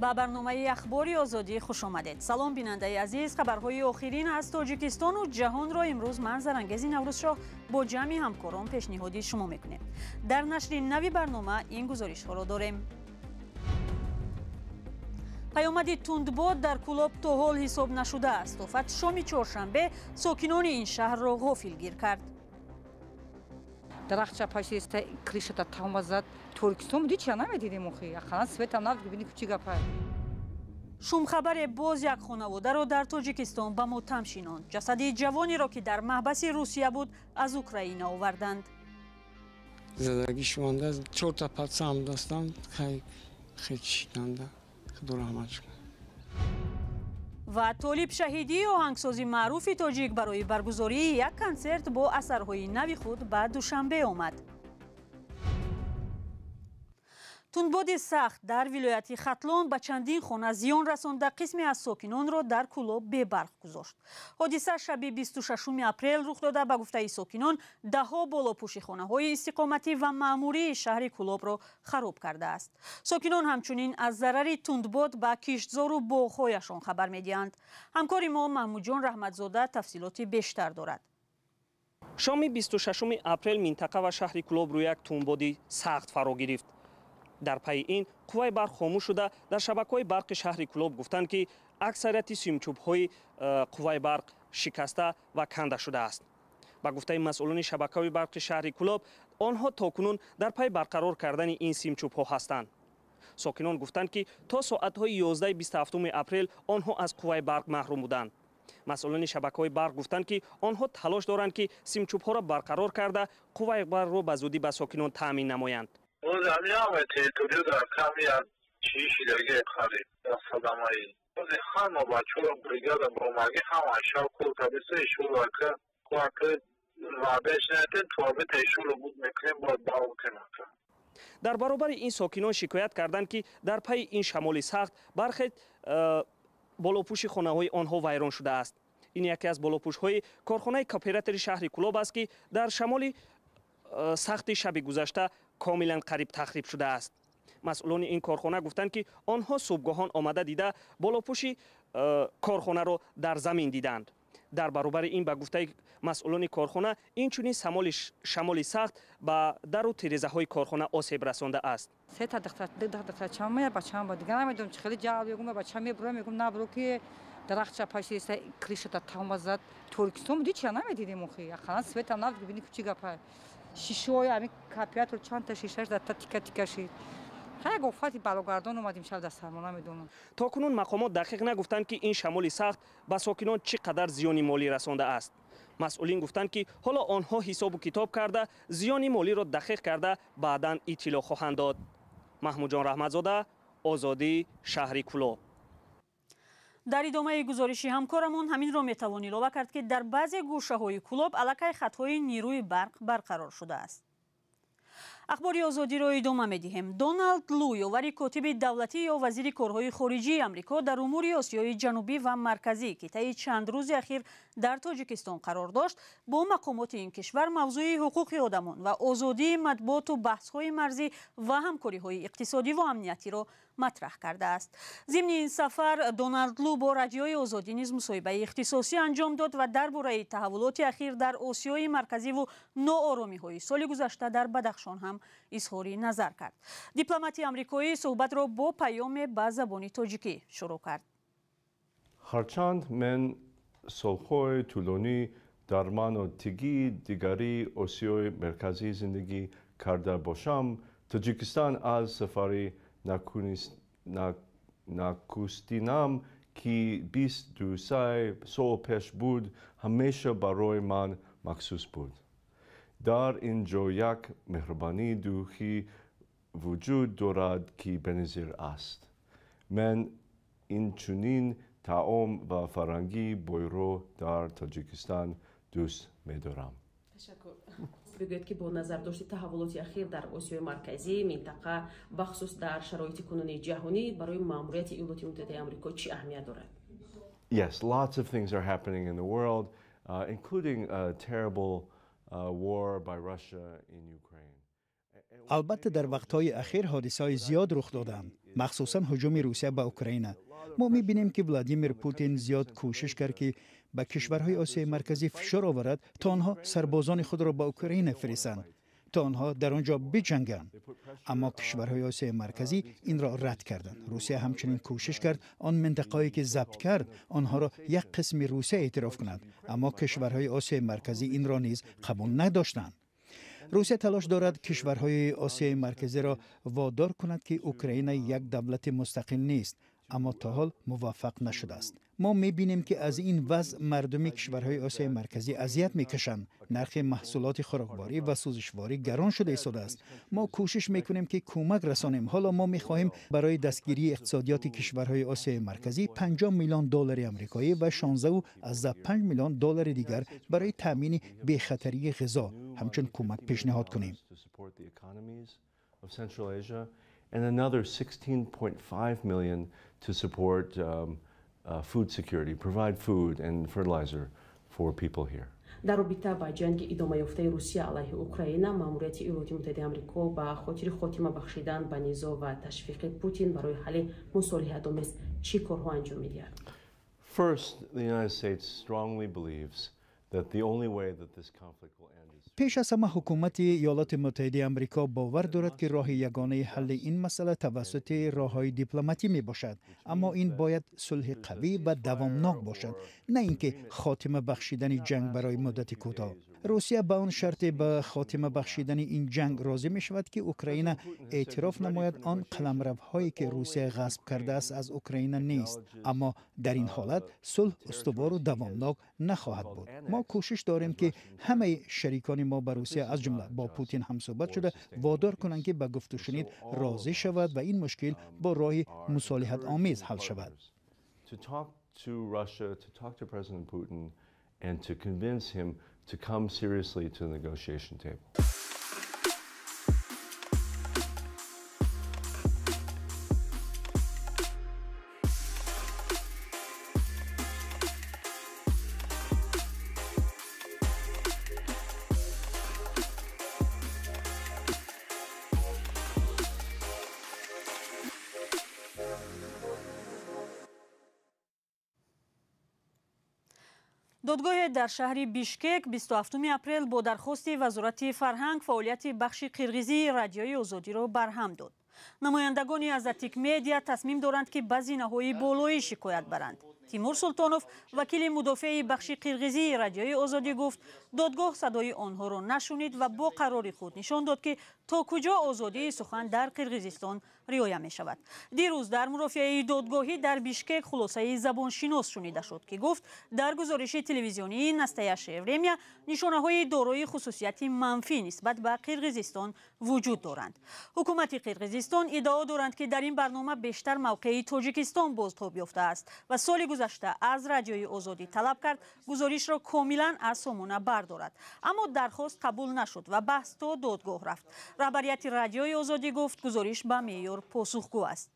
Ба барномаи Ахбори Озодӣ хуш омадед. Салом, бинандаи азиз. Хабарҳои охирин аз Тоҷикистону ҷаҳонро имрӯз ман, Зарангези Наврӯзшоҳ, бо ҷамъи ҳамкорон пешниҳоди шумо мекунем. Дар нашри нави барнома ин гузоришҳоро дорем. Паёмади тундбод дар Кӯлоб то ҳол ҳисоб нашудааст. Офат шоми чоршанбе сокинони ин шаҳрро ғофилгир кард. Дарахт чапашиста, крышата тама зад. Торикистон буди, чия намедидем охи. Ақаллан светам набуд, бибини, кучи гапа. Шумхабаре боз як хонаводаро дар Тоҷикистон ба мотам шинонд. Ҷасади ҷавонеро, ки дар маҳбаси Русия буд, аз Украина оварданд. Задагиш монда, чорта пацам дастам, хай хечиданда. Худо раҳматш кунад. Ва Толиб Шаҳидӣ, оҳангсози маъруфи тоҷик, барои баргузории як консерт бо асарҳои нави худ ба Душанбе омад. Тундбоди сахт дар вилояти Хатлон ба чандин хона зиён расонда, қисме аз сокинонро дар Кӯлоб бебарқ гузошт. Ҳодиса шаби 26 апрел рух дода, ба гуфтаи сокинон, даҳҳо болопӯши хонаҳои истиқоматӣ ва маъмурии шаҳри Кӯлобро хароб кардааст. Сокинон ҳамчунин аз зарари тундбод ба киштзору боғҳояшон хабар медиҳанд. Ҳамкори мо Маҳмудҷон Раҳматзода тафсилоти бештар дорад. Шоми 26 апрел минтақа ва шаҳри Кӯлоб рӯи як тундбоди сахт фаро гирифт. Дар пайи ин қувваи барқ хомӯш шуда, дар шабакаҳои барқи шаҳри Кӯлоб гуфтанд, ки аксарияти симчӯбҳои қувваи барқ шикаста ва канда шудааст. Ба гуфтаи масъулони шабакаҳои барқи шаҳри Кӯлоб, онҳо то кунун дар пайи барқарор кардани ин симчӯбҳо ҳастанд. Сокинон гуфтанд, ки то соатҳои 11 27 апрел онҳо аз қувваи барқ маҳрум буданд. Масъулони шабакаҳои барқ гуфтанд, ки онҳо талош доранд, ки симчӯбҳоро барқарор карда, қувваи барқро ба зудӣ ба сокинон таъмин намоянд. Боз ҳамин территория дар ками як чии шидаги қариб садамаи. Бози ҳама бачаҳо, бригада бомаги, ҳама шаб кор кардиса, ишоро ака ака ваъдаш надем, туабета ишоро буд мекунем, бояд давом кунем. Дар баробари ин сокинон шикоят карданд, ки дар пайи ин шамоли сахт бархе болопӯши хонаҳои онҳо вайрон шудааст. Ин яке аз болопӯшҳои корхонаи кооператори шаҳри Кӯлоб аст, ки дар шамоли сахти шаби гузашта комилан қариб тахриб шудааст. Масъулони ин корхона гуфтанд, ки онҳо субҳгоҳон омада дида, болопӯши корхонаро дар замин диданд. Дар баробари ин, ба гуфтаи масъулони корхона, инчунин шамоли сахт ба дару тирезаҳои корхона осеб расондааст. Сета духтарчама, бачам ба дигар намедонам, чи хеле ҷалб. Мегум, бача мебура, мегум, набуро, ки дарахт чапашиста, крышата тама зад. Торикистон буди, чия намедидем охи. Ақаллан светам набуд, бибини, кучи гапа. Шишаҳои ҳамин кооператор чандта шишаш дар тика тика шид. Як офати балогардон омадим шаб дар сармо, намедонам. То кунун мақомот дақиқ нагуфтанд, ки ин шамоли сахт ба сокинон чӣ қадар зиёни молӣ расондааст. Масъулин гуфтанд, ки ҳоло онҳо ҳисобу китоб карда, зиёни молиро дақиқ карда, баъдан иттилоъ хоҳанд дод. Маҳмудҷон Раҳматзода, Озодӣ, шаҳри Кӯлоб. Дар идомаи гузориши ҳамкорамон ҳаминро метавон илова кард, ки дар баъзе гӯшаҳои Кӯлоб аллакай хатҳои нерӯи барқ барқарор шудааст. Ахбори Озодиро идома медиҳем. Доналд Лу, ёвари котиби давлатӣ ё вазири корҳои хориҷии Амрико дар умури Осиёи Ҷанубӣ ва Марказӣ, ки таи чанд рӯзи ахир дар Тоҷикистон қарор дошт, бо мақомоти ин кишвар мавзӯи ҳуқуқи одамон ва озодии матбуоту баҳсҳои марзӣ ва ҳамкориҳои иқтисодӣ ва амниятиро матраҳ кардааст. Зимни ин сафар Доналд Лу бо Радиои Озодӣ низ мусоҳибаи ихтисосӣ анҷом дод ва дар бораи таҳаввулоти ахир дар Осиёи Марказиву нооромиҳои соли гузашта дар Бадахшон ҳам изҳори назар кард. Дипломати амрикоӣ суҳбатро бо паёме ба забони тоҷикӣ шурӯъ кард. Ҳарчанд мен солҳои тӯлонӣ дар манотиқи дигари Осиёи Марказӣ зиндагӣ карда бошам, Тоҷикистон аз сафари нахустинам, ки 23 сол пеш буд, ҳамеша барои ман махсус буд. Дар ин ҷо як меҳрубонии рӯҳӣ вуҷуд дорад, ки беназир аст. Ман инчунин таом ва фарҳанги бойро дар Тоҷикистон дӯст медорам. Ташаккур. Бигӯед, ки бо назардошти таҳаввулоти ахир дар Осиёи Марказӣ, минтақа, бахусус дар шароити кунунии ҷаҳонӣ, барои маъмурияти Иёлоти Муттаҳидаи Амрико чӣ аҳамият дорад? Yes, lots of things are happening in the world, including a terrible war by Russia in Ukraine. Албатта, дар вақтҳои ахир ҳодисаҳои зиёд рух доданд. Махсусан ҳуҷуми Русия ба Украина. Мо мебинем, ки Владимир Путин зиёд кӯшиш кард, ки ба кишварҳои Осиёи Марказӣ фишор оварад, то онҳо сарбозони худро ба Украина фиристанд, то онҳо дар он ҷо биҷанганд. Аммо кишварҳои Осиёи Марказӣ инро рад карданд. Русия ҳамчунин кӯшиш кард он минтақаҳое, ки забт кард, онҳоро як қисми Русия эътироф кунад, аммо кишварҳои Осиёи Марказӣ инро низ қабул надоштанд. Русия талош дорад кишварҳои Осиёи Марказиро водор кунад, ки Украина як давлати мустақил нест, аммо то ҳол муваффақ нашудааст. Мо мебинем, ки аз ин вазъ мардуми кишварҳои Осиёи Марказӣ азият мекашанд. Нархи маҳсулоти хӯрокворӣ ва сӯзишворӣ гарон шуда истодааст. Мо кӯшиш мекунем, ки кӯмак расонем. Ҳоло мо мехоҳем барои дастгирии иқтисодиёти кишварҳои Осиёи Марказӣ 50 миллион доллари амрикоӣ ва 16,5 миллион доллари дигар барои таъмини бехатарии ғизо ҳамчун кӯмак пешниҳод кунем. And another 16.5 million to support food security, provide food and fertilizer for people here. Дар робита ба ҷанги идомаёфтаи Русия алайҳи Украина, маъмурияти Иёлоти Муттаҳидаи Амрико ба хотири хотима бахшидан ба низоъ ва ташвиқи Путин барои ҳалли мусолиҳатомез чӣ корҳо анҷом медиҳад? First, the United States strongly believes that the only way that this conflict will end is Пеш аз ҳама, ҳукумати Иёлоти Муттаҳидаи Амрико бовар дорад, ки роҳи ягонаи ҳалли ин масъала тавассути роҳҳои дипломатӣ мебошад, аммо ин бояд сулҳи қавӣ ва давомнок бошад, на ин ки хотима бахшидани ҷанг барои муддати кӯтоҳ. Русия ба он шарте ба хотима бахшидани ин ҷанг розӣ мешавад, ки Украина эътироф намояд он қаламравҳое, ки Русия ғасб кардааст, аз Украина нест. Аммо дар ин ҳолат сулҳ устувору давомнок нахоҳад буд. Мо кӯшиш дорем, ки ҳамаи шарикони мо ба Русия, аз ҷумла бо Путин ҳамсӯҳбат шуда, водор кунанд, ки ба гуфтушунид розӣ шавад ва ин мушкил бо роҳи мусолиҳатомез ҳал шавад. To talk to Russia, to talk to President Putin, and to convince him to come seriously to the negotiation table. Додгоҳе дар шаҳри Бишкек 27 апрел бо дархости Вазорати фарҳанг фаъолияти бахши қирғизии Радиои Озодиро барҳам дод. Намояндагони Азаттик Медиа тасмим доранд, ки ба зинаҳои болоӣ шикоят баранд. Тимур Султонов, вакили мудофеи бахши қирғизии Радиои Озодӣ, гуфт, додгоҳ садои онҳоро нашунид ва бо қарори худ нишон дод, ки то куҷо озодии сухан дар Қирғизистон риоя мешавад. Дирӯз дар мурофиаи додгоҳӣ дар Бишкек хулосаи забоншинос шунида шуд, ки гуфт, дар гузориши телевизионии «Настоящее время» нишонаҳои дорои хусусияти манфӣ нисбат ба Қирғизистон вуҷуд доранд. Ҳукумати Қирғизистон иддао доранд, ки дар ин барнома бештар мавқеи Тоҷикистон бозтоб ёфтааст ва соли гузашта аз Радиои Озодӣ талаб кард, гузоришро комилан аз сомона бардорад, аммо дархост қабул нашуд ва баҳс то додгоҳ рафт. Раҳбарияти Радиои Озодӣ гуфт, гузориш ба меъёр посухгӯ аст.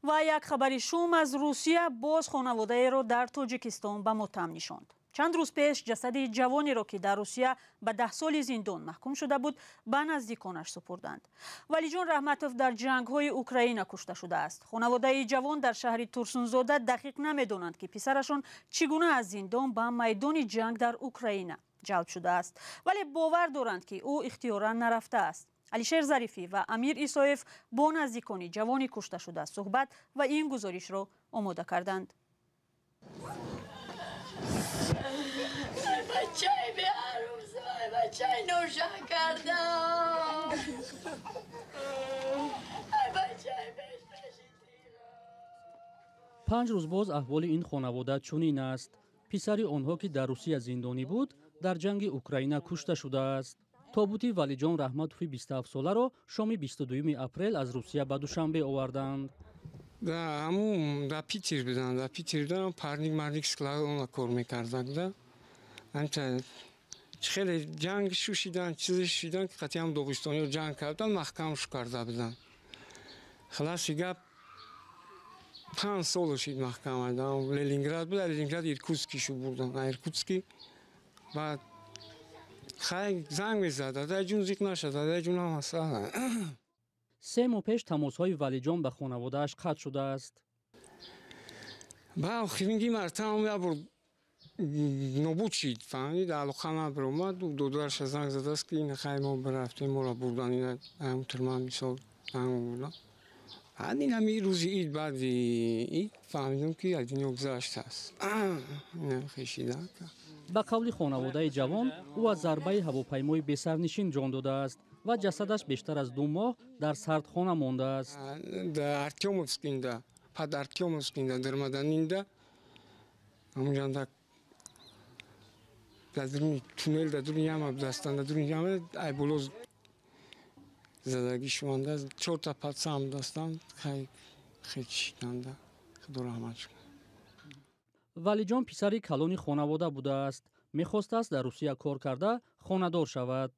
Ва як хабари шум аз Русия боз хонаводаеро дар Тоҷикистон ба мотам нишонд. Чанд рӯз пеш ҷасади ҷавонеро, ки дар Русия ба 10 соли зиндон маҳкум шуда буд, ба наздиконаш супурданд. Валиҷон Раҳматов дар ҷангҳои Украина кушта шудааст. Хонаводаи ҷавон дар шаҳри Турсунзода дақиқ намедонанд, ки писарашон чӣ гуна аз зиндон ба майдони ҷанг дар Украина ҷалб шудааст, вале бовар доранд, ки ӯ ихтиёран нарафтааст. Алишер Зарифӣ ва Амир Исоев бо наздикони ҷавони кушташуда суҳбат ва ин гузоришро омода карданд. Бачаи беарӯз, бачаи нӯша кардам. Бачаи. 5 рӯз боз аҳволи ин хонавода чунин аст. Писари онҳо, ки дар Русия зиндонӣ буд, дар ҷанги Украина кушта шудааст. Тобути Валиҷон Раҳматови 27-соларо шоми 22 апрел аз Русия ба Душанбе оварданд. Да, ҳамун да Питер буданд, да Питер буданд, парник марник склад она кор мекарданд да. Ҳамта хеле ҷанг шушидан, чизе шудан, ки қатъиан доғистониҳо ҷанг кардан, маҳкамш карда буданд. Халаси гап, 5 сол шид маҳкам. Ленинград буд, Ленинград Иркутский шу бурдан. Иркутский баъд хай занг мезад: «Адаҷун, зиқ нашад, адаҷун, ҳам ҳаста». 3 моҳ пеш тамосҳои Валиҷон ба хонаводааш қатъ шудааст. Ба охиринги мартаам як бор нобуд шид, фаҳмид, алоқа набаромад. Додараша занг задааст, ки ин хай мо рафтем, моро бурдан, ина ҳамтурман мисол занг бурдан. Баъд ин ҳами рӯзи ид, баъди ид фаҳмидам, ки аз дунё гузаштааст. Хешида. Ба қавли хонаводаи ҷавон, ӯ аз зарбаи ҳавопаймои бесарнишин ҷон додааст ва ҷасадаш бештар аз 2 моҳ дар сардхона мондааст. Дар Артёмовскинда, пад Артёмовскинда, дар Маданинда, ҳамонҷанда дар дуруни туннел, дар дуруни яма будастанд, дар дуруни яма айболоз задагӣ шуданда, 4та патсам будастанд, хай чиданда, худо раҳмат кунад. Валиҷон писари калони хонавода будааст. Мехостааст дар Русия кор карда хонадор шавад.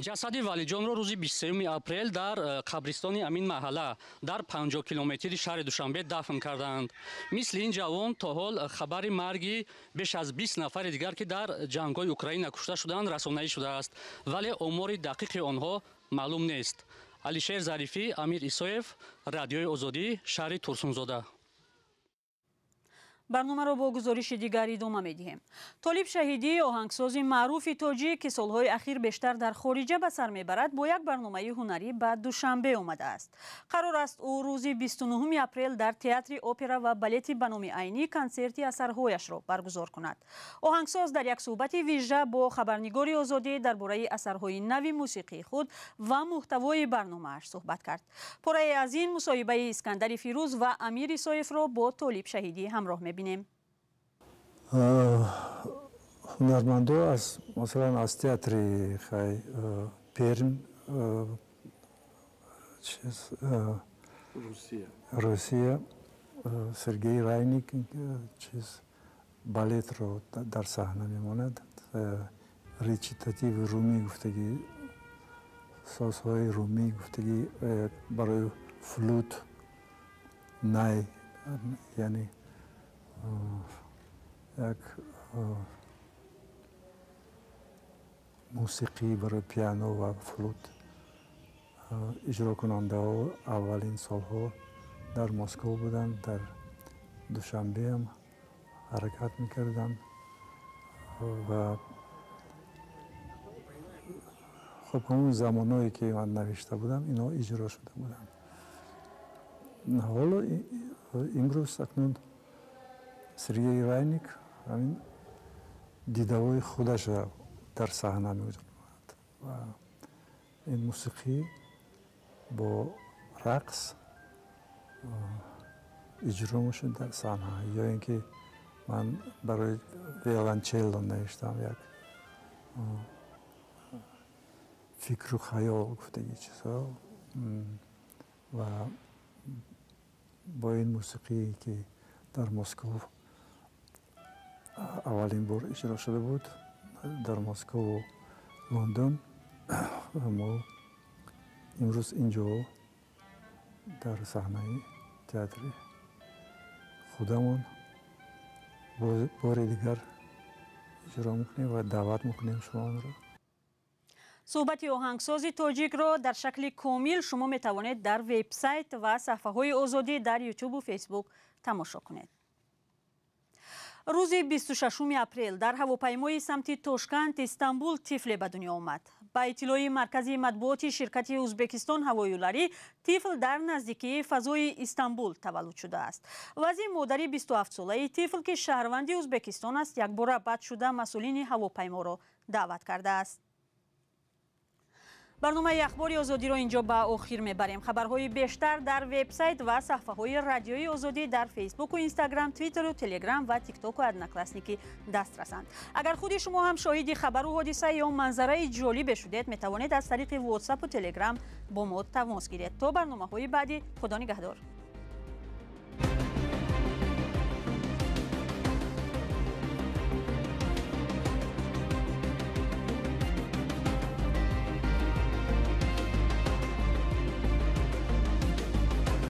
Ҷасади Валиҷонро рӯзи 23 апрел дар қабристони амин маҳалла дар 50 километри шаҳри Душанбе дафн карданд. Мисли ин ҷавон то ҳол хабари марги беш аз 20 нафари дигар, ки дар ҷангҳои Украина кушта шуданд, расонаӣ шудааст, вале омори дақиқи онҳо маълум нест. Алишер Зарифӣ, Амир Исоев, Радиои Озодӣ, шаҳри Турсунзода. Барномаро бо гузориши дигар идома медиҳем. Толиб Шаҳидӣ, оҳангсози маъруфи тоҷик, ки солҳои ахир бештар дар хориҷа ба сар мебарад, бо як барномаи ҳунарӣ ба Душанбе омадааст. Қарор аст ӯ рӯзи 29 апрел дар театри опера ва балети ба номи Айнӣ консерти асарҳояшро баргузор кунад. Оҳангсоз дар як суҳбати вижа бо хабарнигори Озодӣ дар бораи асарҳои нави мусиқии худ ва муҳтавои барномааш суҳбат кард. Порае аз ин мусоҳибаи Искандари Фирӯз ва Амир Исоевро бо Толиб Шаҳидӣ ҳамроҳ мебинем. Ҳунармандо аз масалан аз театри хай Перм, Русия, Сергей Райник чиз балетро дар саҳна мемонад, речитативи румӣ гуфтагӣ, созҳои румӣ гуфтагӣ барои флют, най, яъне як мусиқӣ барои пиано ва флют иҷрокунандаҳо аввалин солҳо дар Москва буданд, дар Душанбеам ҳаракат мекарданд ва хуб ҳамон замонҳое ки ман навишта будам, инҳо иҷро шуда буданд. Ҳоло имрӯз акнун Сергей Райник ҳамин дидаҳои худашро дар саҳна мегузорад ва ин мусиқӣ бо рақс иҷро мешуд дар саҳна. Ё ин ки ман барои виолончелло навиштам як фикру хаёл гуфтагӣ чизҳо ва бо ин мусиқие ки дар Москва аввалин бор иҷро шуда буд, дар Москву Лондон, мо имрӯз инҷо дар саҳнаи театри худамон бори дигар иҷро мекунем ва даъват мекунем шуморо. Суҳбати оҳангсози тоҷикро дар шакли комил шумо метавонед дар вебсайт ва саҳфаҳои Озодӣ дар Ютубу Фейсбук тамошо кунед. Рӯзи 26 апрел дар ҳавопаймои самти Тошканд Истанбул тифле ба дунё омад. Ба иттилои маркази матбуоти ширкати Ӯзбекистон ҳавоюларӣ, тифл дар наздикии фазои Истанбул таваллуд шудааст. Вазъи модари 27-солаи тифл, ки шаҳрванди Ӯзбекистон аст, якбора бад шуда масъулини ҳавопайморо даъват кардааст. Барномаи Ахбори Озодиро инҷо ба охир мебарем. Хабарҳои бештар дар вебсайт ва саҳфаҳои радиои Озодӣ дар Фейсбуку, Инстаграм, Твиттеру, Телеграм ва Тиктоку Одноклассники дастрасанд. Агар худи шумо ҳам шоҳиди хабару ҳодиса ё манзараи ҷолибе шудед, метавонед аз тариқи Ватсапу Телеграм бо мо тамос гиред. То барномаҳои баъдӣ, Худо нигаҳдор.